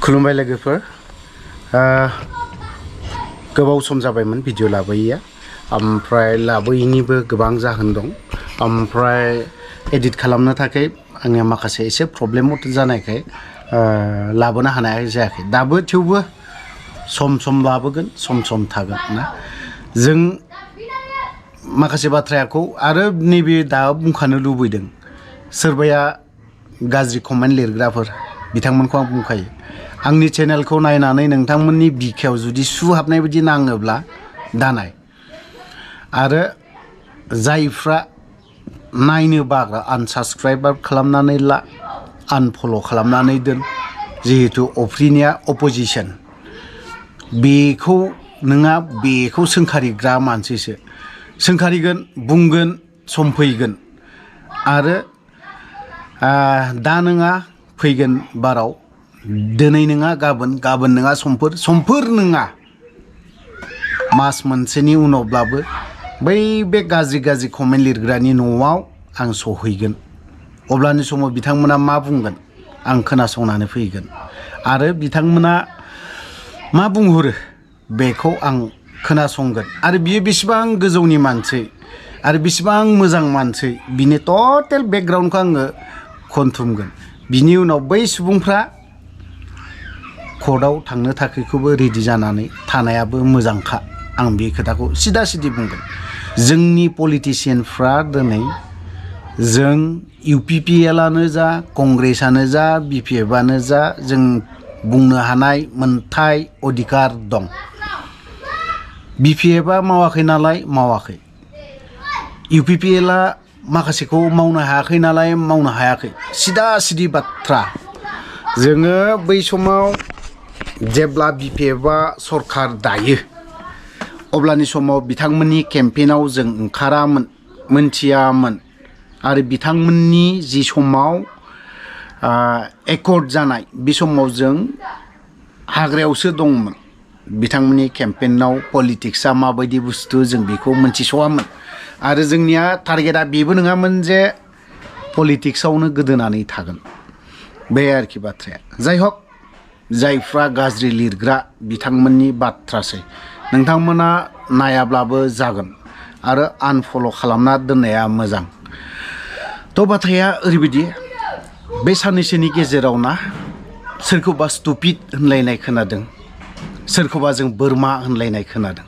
खुलुमबाय लोगोफोर गोबाव सम जाबायमोन भिडिअ लाबोयैया ओमफ्राय लाबोयैनिबो गोबां जाहोन दं ओमफ्राय एडिट खालामनो थाखाय आंनिया माखासे एसे प्रब्लेम जानायखाय लाबोनो हानाय जायाखै दाबो थेवबो सम लाबोगोन सम थागोन ना जों माखासे बाथ्राखौ आरो नैबे दा बुंखानो लुबैदों सोरबाया गाज्रि कमेन्ट लिरग्राफोर बिथांमोनखौ आं बुंखायो आंनि चेनेलखौ नायनानै नोंथांमोननि बिखायाव जुदि सु हाबनाय बायदि नाङोब्ला दानाय आरो जायफ्रा नायनो बाग्रा आनसाबस्क्राइब खालामनानै ला आनफल' खालामनानै दोन जिहेतु अफ्रिनिया अपोजिशन बेखौ नोङा बेखौ सोंखारिग्रा मानसिसो सोंखारिगोन बुंगोन सम फैगोन आरो दा नोङा फैगोन बाराव दिनै नङा गाबोन नङा समफोर नङा मास मोनसेनि उनावब्लाबो बे गाज्रि कमेन्ट लिरग्रानि न'आव आं सहैगोन अब्लानि समाव बिथांमोना मा बुंगोन आं खोनासंनानै फैगोन आरो बिथांमोना मा बुंहरो बेखौ आं खोनासंगोन आरो बियो बेसेबां गोजौनि मानसि आरो बेसेबां मोजां मानसि बिनि टटेल बेकग्राउन्डखौ आङो खनथुमगोन बिनि उनाव बै सुबुंफ्रा कर्टआव थांनो थाखायखौबो रेडि जानानै थानायाबो मोजांखा आं बे खोथाखौ सिदा बुंगोन जोंनि पलिटिशियानफ्रा दिनै जों UPPLआनो जा कंग्रेसआनो जा BPFआनो जा जों बुंनो हानाय मोनथाय अधिकार दं BPFआ मावाखै नालाय मावाखै UPPLआ माखासेखौ मावनो हायाखै नालाय मावनो हायाखै सिदा बाथ्रा जोङो बै समाव जेब्ला BPFआ सरकार दायो अब्लानि समाव बिथांमोननि केम्पेइनाव जों ओंखारामोन मोनथियामोन आरो बिथांमोननि जि समाव एकर्ड जानाय बे समाव जों हाग्रायावसो दंमोन बिथांमोननि केम्पेइनाव पलिटिक्सआ माबायदि बुस्थु जों बेखौ मोनथिसवामोन आरो जोंनिया टारगेटआ बेबो नङामोन जे पलिटिक्सआवनो गोदोनानै थागोन बे आरोखि बाथ्राया जाय हक जायफ्रा गाज्रि लिरग्रा बिथांमोननि बाथ्रासै नोंथांमोना नायाब्लाबो जागोन आरो आनफल' खालामना दोननाया मोजां थ' बाथ्राया ओरैबायदि बे साननैसोनि गेजेराव ना सोरखौबा स्टुपिड होनलायनाय खोनादों सोरखौबा जों बोरमा होनलायनाय खोनादों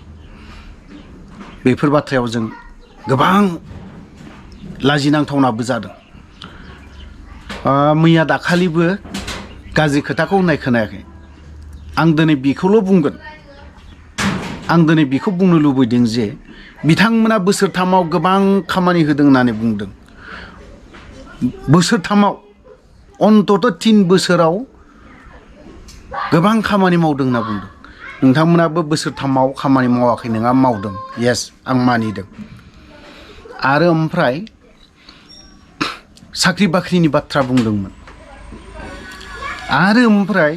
बेफोर बाथ्रायाव जों गोबां लाजिनांथावनाबो जादों मैया दाखालिबो गाज्रि खोथाखौ होननाय खोनायाखै आं दिनै बेखौल' बुंगोन आं दिनै बेखौ बुंनो लुबैदों जे बिथांमोना बोसोरथामाव गोबां खामानि होदों होननानै बुंदों बोसोरथामाव अन्तत 3 बोसोराव गोबां खामानि मावदों होनना बुंदों नोंथांमोनाबो बोसोरथामाव खामानि मावाखै नङा मावदों येस आं मानिदों आरो ओमफ्राय साख्रि बाख्रिनि बाथ्रा बुंदोंमोन आरो ओमफ्राय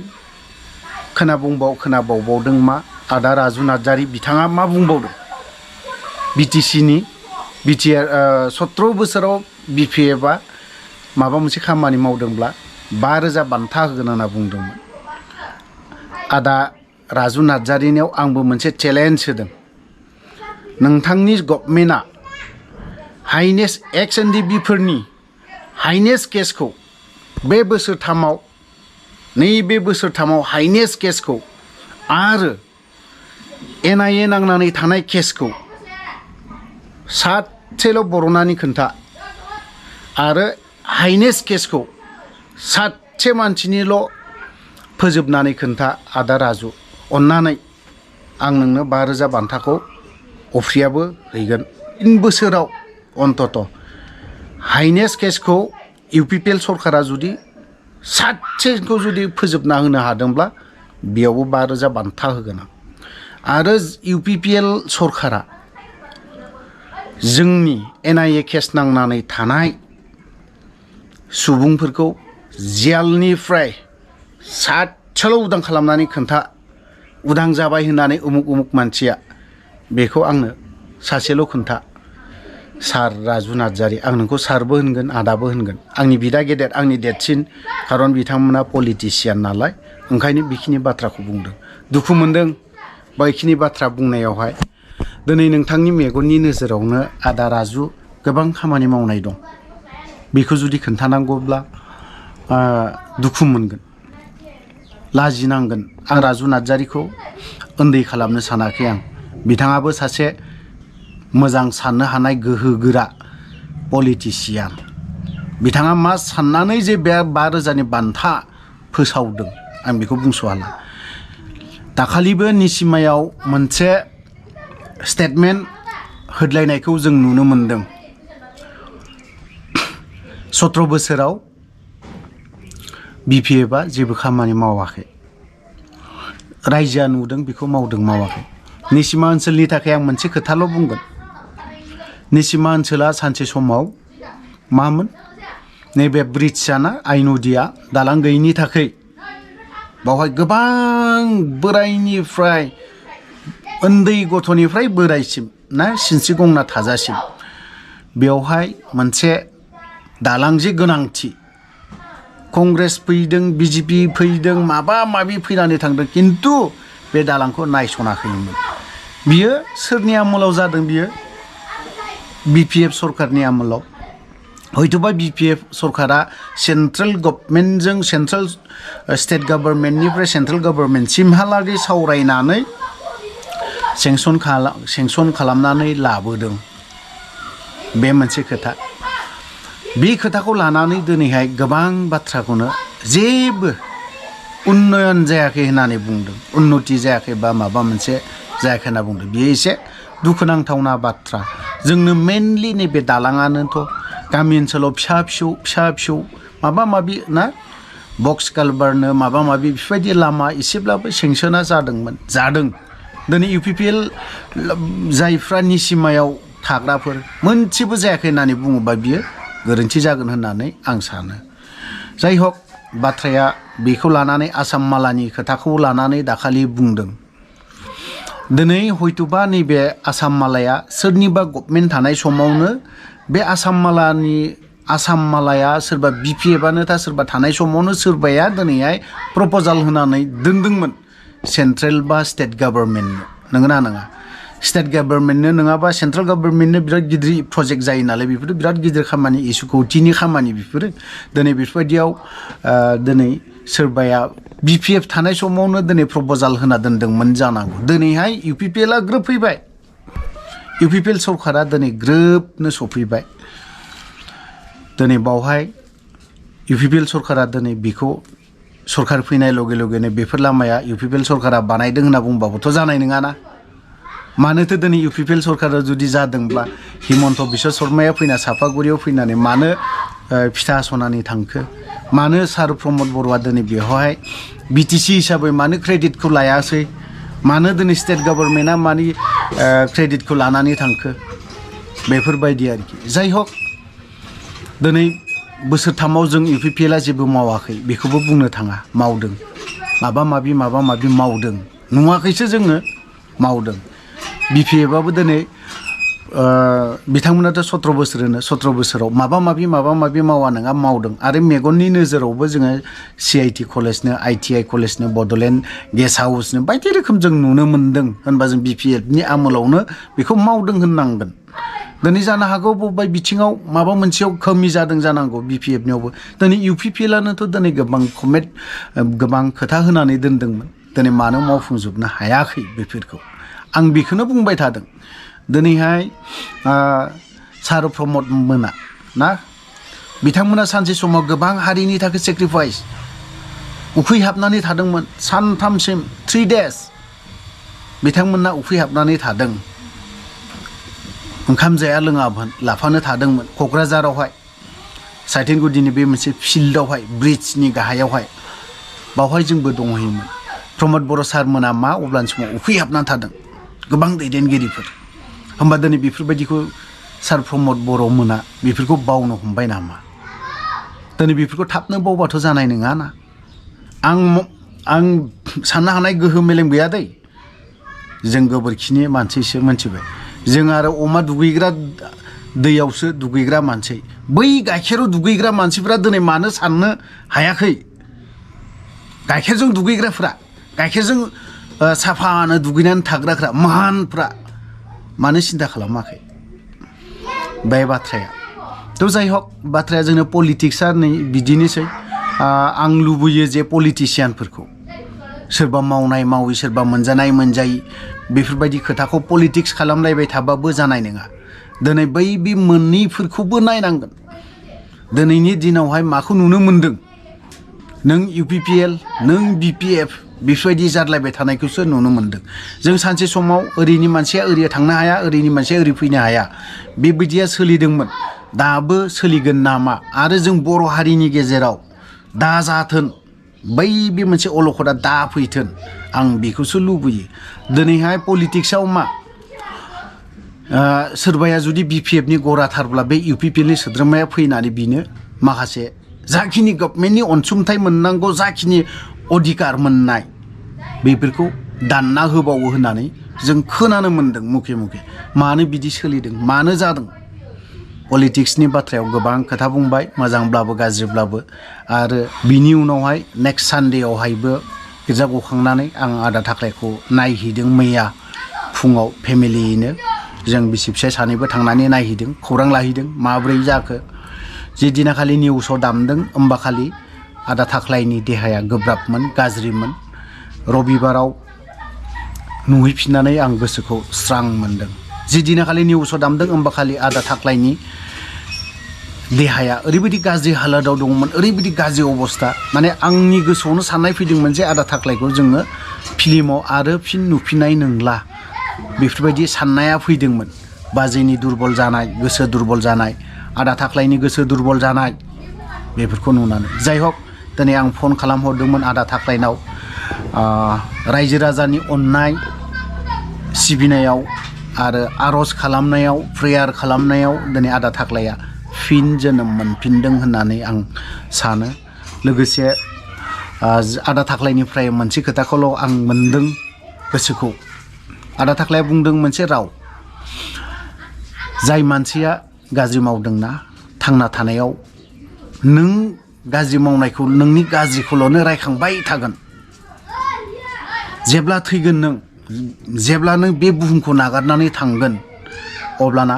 खोनाबावदों मा आदा राजु नार्जारि बिथाङा मा बुंबावदों BTCनि BTR 17 बोसोराव BPFआ माबा मोनसे खामानि मावदोंब्ला 5,000 बान्था होगोन होनना बुंदोंमोन आदा राजु नार्जारिनियाव आंबो मोनसे चेलेन्ज होदों नोंथांनि गभर्नमेन्टआ हाइनेस्ट XNDB-फोरनि हाइनेस्ट केसखौ बे बोसोरथामाव नैबे बोसोरथामाव हाइनेस्ट केसखौ आरो NIA नांनानै थानाय केसखौ सातसेल' बर'नानै खोन्था आरो हाइनेस्ट केसखौ सातसे मानसिनिल' फोजोबनानै खोन्था आदा राजु अन्नानै आं नोंनो 5,000 बान्थाखौ अफ्रियाबो हैगोन 3 बोसोराव अन्तत हाइनेस्ट केसखौ UPPL सरकारा जुदि सातसेखौ जुदि फोजोबना होनो हादोंब्ला बेयावबो 5,000 बान्था होगोन आरो UPPL सरकारा जोंनि NIA केस नांनानै थानाय सुबुंफोरखौ जेलनिफ्राय सातसेल' उदां खालामनानै खोन्था उदां जाबाय होननानै उमुक मानसिया बेखौ आंनो सासेल' खोन्था सार राजु नार्जारि आं नोंखौ सारबो होनगोन आदाबो होनगोन आंनि बिदा गेदेर आंनि देरसिन खारन बिथांमोना पलिटिशियान नालाय ओंखायनो बेखिनि बाथ्राखौ बुंदों दुखु मोनदों बेखिनि बाथ्रा बुंनायावहाय दिनै नोंथांनि मेगननि नोजोरावनो आदा राजु गोबां खामानि मावनाय दं बेखौ जुदि खोन्थानांगौब्ला दुखु मोनगोन लाजिनांगोन आं राजु नार्जारिखौ उन्दै खालामनो सानाखै आं बिथाङाबो सासे मोजां साननो हानाय गोहो गोरा पलिटिसियान बिथाङा मा साननानै जे बे 5,000नि बान्था फोसावदों आं बेखौ बुंस' हाला दाखालिबो निसिमायाव मोनसे स्टेटमेन्ट होदलायनायखौ जों नुनो मोनदों 17 बोसोराव बिपिएफआ जेबो खामानि मावाखै रायजोआ नुदों बेखौ मावदों मावाखै निसिमा ओनसोलनि थाखाय आं मोनसे खोथाल' बुंगोन निसिमा ओनसोला सानसे समाव मामोन नैबे ब्रिजआना आइ नदिया दालां गैयिनि थाखाय बावहाय गोबां बोरायनिफ्राय उन्दै गथ'निफ्राय बोरायसिम ना सिनस्रि गंना थाजासिम बेवहाय मोनसे दालां जे गोनांथि कंग्रेस फैदों बिजेपि फैदों माबा माबि फैनानै थांदों किन्तु बे दालांखौ नायसनाखैमोन बियो सोरनि आमोलाव जादों बियो बिपिएफ सरकारनि आमोलाव हयतोबा बिपिएफ सरकारा सेन्ट्रेल गभर्नमेन्टजों सेन्ट्रेल स्टेट गभर्नमेन्टनिफ्राय सेन्ट्रेल गभर्नमेन्टसिमहालागै सावरायनानै सेंसन खालामनानै लाबोदों बे मोनसे खोथा बे खोथाखौ लानानै दिनैहाय गोबां बाथ्राखौनो जेबो उन्नयन जायाखै होननानै बुंदों उन्नति जायाखै बा माबा मोनसे जायाखै होनना बुंदों बेयो एसे दुखुनांथावना बाथ्रा जोंनो मेनलि नैबे दालाङानोथ' गामि ओनसोलाव फिसा फिसौ माबा माबि ना बक्स कालभारनो माबा माबि बेफोरबायदि लामा एसेब्लाबो सेंसना जादों दिनै इउपिपिएल जायफ्रा निसिमायाव थाग्राफोर मोनसेबो जायाखै होननानै बुङोबा बियो गोरोन्थि जागोन होननानै आं सानो जाय हक बाथ्राया बेखौ लानानै आसाम मालानि खोथाखौ लानानै दाखालि बुंदों दिनै हयतोबा नैबे आसाम मालाया सोरनिबा गभर्नमेन्ट थानाय समावनो बे आसाम मालाया सोरबा बिपिएफआनो था सोरबा थानाय समावनो सोरबाया दिनैहाय प्रप'जाल होनानै दोनदोंमोन सेन्ट्रेल बा स्टेट गभर्नमेन्टनो नंगौना नङा स्टेट गभर्नमेन्टनो नङाबा सेन्ट्रेल गभर्नमेन्टनो बिराद गिदिर प्रजेक्ट जायो नालाय बेफोरो बिराद गिदिर खामानि इसुखौथिनि खामानि बेफोरो दिनै बेफोरबायदियाव दिनै सोरबाया बिपिएफ थानाय समावनो दिनै प्रप'जाल होना दोनदोंमोन जानांगौ दिनैहाय इउपिपिएलआ ग्रोब फैबाय इउपिपिएल सरकारा दिनै ग्रोबनो सफैबाय दिनै बावहाय इउपिपिएल सरकारा दिनै बेखौ सरकार फैनाय लगे लगेनो बेफोर लामाया इउपिपिएल सरकारा बानायदों होनना बुंबाबोथ' जानाय नङाना मानोथो दिनै इउपिपिएल सरकारा जुदि जादोंब्ला हिमन्त बिश्व शर्माया फैना सापागुरियाव फैनानै मानो फिथा हास'नानै थांखो मानो सार प्रमद बर'आ दिनै बेवहाय बिटिसि हिसाबै मानो क्रेडिटखौ लायासै मानो दिनै स्टेट गभर्नमेन्टआ मानि क्रेडिटखौ लानानै थांखो बेफोरबायदि आरोखि जाय हक दिनै बोसोरथामाव जों इउपिपिएलआ जेबो मावाखै बेखौबो बुंनो थाङा मावदों माबा माबि मावदों नुवाखैसो जोङो मावदों बिपिएफआबो दिनै बिथांमोनाथ' 17 बोसोर होनो 17 बोसोराव माबा माबि मावा नङा मावदों आरो मेगननि नोजोरावबो जोङो CIT कलेजनो ITI कलेजनो बड'लेण्ड गेस्ट हाउसनो बायदि रोखोम जों नुनो मोन्दों होनबा जों बिपिएफनि आमोलावनो बेखौ मावदों होननांगोन दिनै जानो हागौ बबेबा बिथिङाव माबा मोनसेयाव खमि जादों जानांगौ बिपिएफनियावबो दिनै इउपिपिएलआनोथ' दिनै गोबां खोथा होनानै दोनदोंमोन दिनै मानो मावफुंजोबनो हायाखै बेफोरखौ आं बेखौनो बुंबाय थादों दिनैहाय सार प्रमद मोना ना बिथांमोना सानसे समाव गोबां हारिनि थाखाय सेक्रिफाइस उखैहाबनानै थादोंमोन सानथामसिम 3 days बिथांमोना उखैहाबनानै थादों ओंखाम जाया लोङामोन लाफानो थादोंमोन क'क्राझारावहाय साइथेनगुदिनि बे मोनसे फिल्डआवहाय ब्रिजनि गाहायावहाय बावहाय जोंबो दंहैयोमोन प्रमद बर' सारमोना मा अब्लानि समाव उखैहाबनानै थादों गोबां दैदेनगिरिफोर होमबा दिनै बेफोरबायदिखौ सार प्रमद बर' मोना बेफोरखौ बावनो हमबाय नामा दिनै बेफोरखौ थाबनो बावबाथ' जानाय नङाना आं साननो हानाय गोहो मेलेम गैया दै जों गोबोरखिनि मानसिसो मोनथिबाय जों आरो अमा दुगैग्रा दैयावसो दुगैग्रा मानसि बै गाइखेराव दुगैग्रा मानसिफ्रा दिनै मानो साननो हायाखै गाइखेरजों दुगैग्राफ्रा गाइखेरजों साफानो दुगैनानै थाग्राफ्रा माहानफ्रा मानो सिन्था खालामाखै बे बाथ्राया थ' जाय हक बाथ्राया जोंनो पलिटिक्सआ नै बिदिनोसै आं लुबैयो जे पलिटिशियानफोरखौ सोरबा मावनाय मावै सोरबा मोनजानाय मोनजायै बेफोरबायदि खोथाखौ पलिटिक्स खालामलायबाय थाबाबो जानाय नङा दिनै बै बे मोननैफोरखौबो नायनांगोन दिनैनि दिनावहाय माखौ नुनो मोन्दों नों UPPL नों BPF बेफोरबायदि जाद्लायबाय थानायखौसो नुनो मोन्दों जों सानसे समाव ओरैनि मानसिया ओरै थांनो हाया ओरैनि मानसिया ओरै फैनो हाया बेबायदिया सोलिदोंमोन दाबो सोलिगोन नामा आरो जों बर' हारिनि गेजेराव दा जाथों बै बे मोनसे अलखदा दा फैथों आं बेखौसो लुबैयो दिनैहाय पलिटिक्सआव मा सोरबाया जुदि BPFनि गराथारब्ला बे UPPLनि सोद्रोमाया फैनानै बिनो माखासे जाखिनि गभर्नमेन्टनि अनसुंथाइ मोननांगौ जाखिनि अधिकार मोननाय बेफोरखौ दानना होबावो होननानै जों खोनानो मोन्दों मुखे मुखे मानो बिदि सोलिदों मानो जादों पलिटिक्सनि बाथ्रायाव गोबां खोथा बुंबाय मोजांब्लाबो गाज्रिब्लाबो आरो बिनि उनावहाय नेक्स्ट सानडेआवहायबो गिर्जा गखांनानै आं आदा थाख्लायखौ नायहैदों मैया फुङाव फेमिलियैनो जों बिसि फिसाय सानैबो थांनानै नायहैदों खौरां लाहैदों माब्रै जाखो जे दिनाखालि निउसाव दामदों होमबाखालि आदा थाख्लायनि देहाया गोब्राबमोन गाज्रिमोन रबिबाराव नुहैफिननानै आं गोसोखौ स्रां मोन्दों जि दिनाखालि निउसाव दामदों होमबाखालि आदा थाख्लायनि देहाया ओरैबायदि गाज्रि हालोदाव दंमोन ओरैबायदि गाज्रि अबस्था माने आंनि गोसोआवनो साननाय फैदोंमोन जे आदा थाख्लायखौ जोङो फिल्माव आरो फिन नुफिननाय नंला बेफोरबायदि साननाया फैदोंमोन बाजैनि दुरबल जानाय गोसो दुरबल जानाय आदा थाख्लायनि गोसो दुरबल जानाय बेफोरखौ नुनानै जाय हक दिनै आं फन खालामहरदोंमोन आदा थाख्लायनाव रायजो राजानि अननाय सिबिनायाव आरो आर'ज खालामनायाव प्रेयार खालामनायाव दिनै आदा थाख्लाया फिन जोनोम मोनफिनदों होननानै आं सानो लोगोसे आदा थाख्लायनिफ्राय मोनसे खोथाखौल' आं मोन्दों गोसोखौ आदा थाख्लाया बुंदों मोनसे राव जाय मानसिया गाज्रि मावदोंना थांना थानायाव नों गाज्रि मावनायखौ नोंनि गाज्रिखौल'नो रायखांबाय थागोन जेब्ला थैगोन नों जेब्ला नों बे बुहुमखौ नागारनानै थांगोन अब्लाना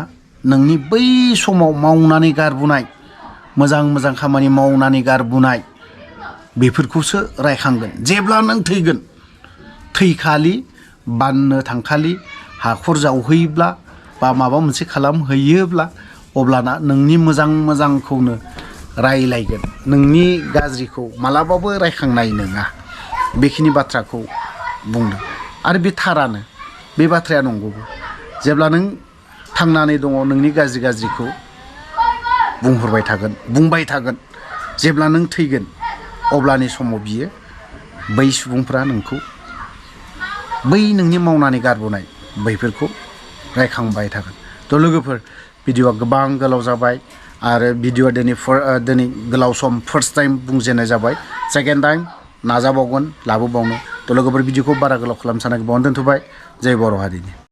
नोंनि बै समाव मावनानै गारबोनाय मोजां मोजां खामानि मावनानै गारबोनाय बेफोरखौसो रायखांगोन जेब्ला नों थैगोन थैखालि बाननो थांखालि हाखर जावहैब्ला बा माबा मोनसे खालामहैयोब्ला अब्लाना नोंनि मोजां मोजांखौनो रायलायगोन नोंनि गाज्रिखौ मालाबाबो रायखांनाय नङा बेखिनि बाथ्राखौ बुंदों आरो बे थारानो बे बाथ्राया नंगौबो जेब्ला नों थांनानै दङ नोंनि गाज्रि गाज्रिखौ बुंहरबाय थागोन बुंबाय थागोन जेब्ला नों थैगोन अब्लानि समाव बियो बै सुबुंफ्रा नोंखौ बै नोंनि मावनानै गारबोनाय बैफोरखौ रायखांबाय थागोन थ' लोगोफोर भिडिअआ गोबां गोलाव जाबाय आरो भिडिअआ दिनै गोलाव सम फार्स्ट टाइम बुंजेननाय जाबाय सेकेन्ड टाइम नाजाबावगोन लाबोबावनो थ' लोगोफोर भिडिअखौ बारा गोलाव खालामनो सानाखै बावनो दोनथ'बाय जय बर' हारिनि